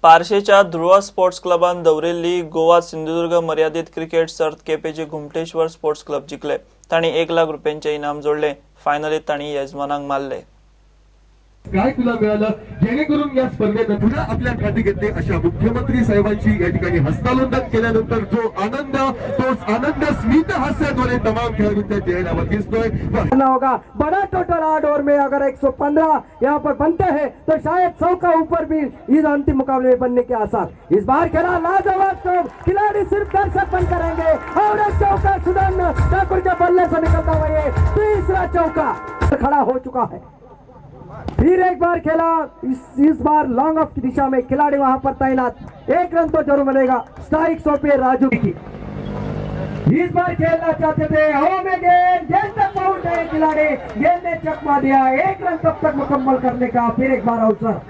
पार्शेच्या Dhruva sports क्लबान दवरिल्ली गोवा सिंधुदुर्ग मर्यादीत cricket सर्त केपेचे घुमटेश्वर स्पोर्ट्स क्लब जिखले. तांणी 1 लाख रुपयांचे इनाम जोडले. फायनलीत तांणी येजमानांक मारले. काय तुला मिळालं, जेणेकरून या स्पर्धेत पुन्हा आपल्या खाती घेतले, अशा मुख्यमंत्री साहेबांची या ठिकाणी हस्तांदोलन केल्यानंतर जो आनंद, तोच आनंद स्मित हास्याद्वारे तमाम खेळाडूंच्या चेहऱ्यावर दिसतोय. करना होगा बड़ा टोटल 8 ओवर में. अगर 115 यहाँ पर बनते हैं तो शायद 100 का ऊपर भी इस अंतिम मुकाबले में बनने के आसार. इस बार खेला लाजवाब स्ट्रोक, खिलाड़ी सिर्फ दर्शक बन करेंगे और एक चौका सुदन ठाकुर के बल्ले से निकलता हुआ ये तीसरा चौका खड़ा हो चुका है. फिर एक बार खेला, इस बार लॉन्ग ऑफ की दिशा में, खिलाड़ी वहां पर तैनात, एक रन तो जरूर मिलेगा. स्ट्राइक सौंपे राजू की. इस बार खेलना चाहते थे, हवा में गेंद, गेंद तक पहुंच गए खिलाड़ी, गेंद ने चकमा दिया. एक रन तब तक मुकम्मल करने का फिर एक बार अवसर.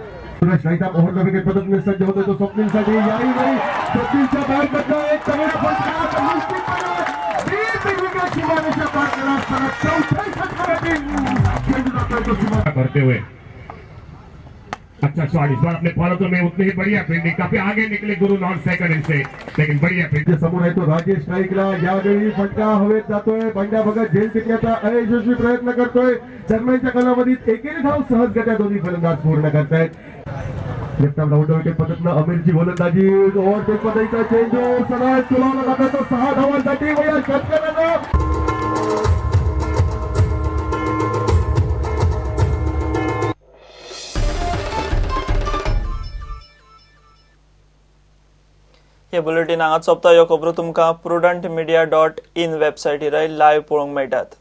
राईट ओव्हर the wicket पद्धतीने सज्ज होतो तो स्वप्नीलसाठी. याही वेळी स्वप्नीलच्या बॅटमधनं एक तगडा फटका. पण निश्चितपणे दीड विकेट सीमारेषा पार करत असताना चौथ्या षटकारातील चेंडू जातोय तो सीमा करते हुए अच्छा शॉट. इस बार अपने फॉलो में उतनी ही बढ़िया फील्डिंग. काफी आगे निकले गुरु नॉन सेकंड से, लेकिन बढ़िया फील्डिंग. समोर आहे तो राजेश नाईकला. यावेळी फटका हवेत जातोय. बंड्या भगत झेल टिकण्याचा अयशस्वी प्रयत्न करतोय. दरम्यानच्या कालावधीत एकेरी धाव सहजगत्या दोन्ही फलंदाज पूर्ण करतायत. लेफ्ट आर्म डाऊन विकेट पद्धतीनं अमीरची गोलंदाजी. ओव्हरटेक पद्धतीचा चेंडू सरळ तुलावला जातो तो 6 धावांसाठी व या षटकारानं हे बुलेटीन हांगाच सोंपता. ह्यो खबरो तुमकां prudent media dot in वेबसायटीर live पळोवंक मेळटात.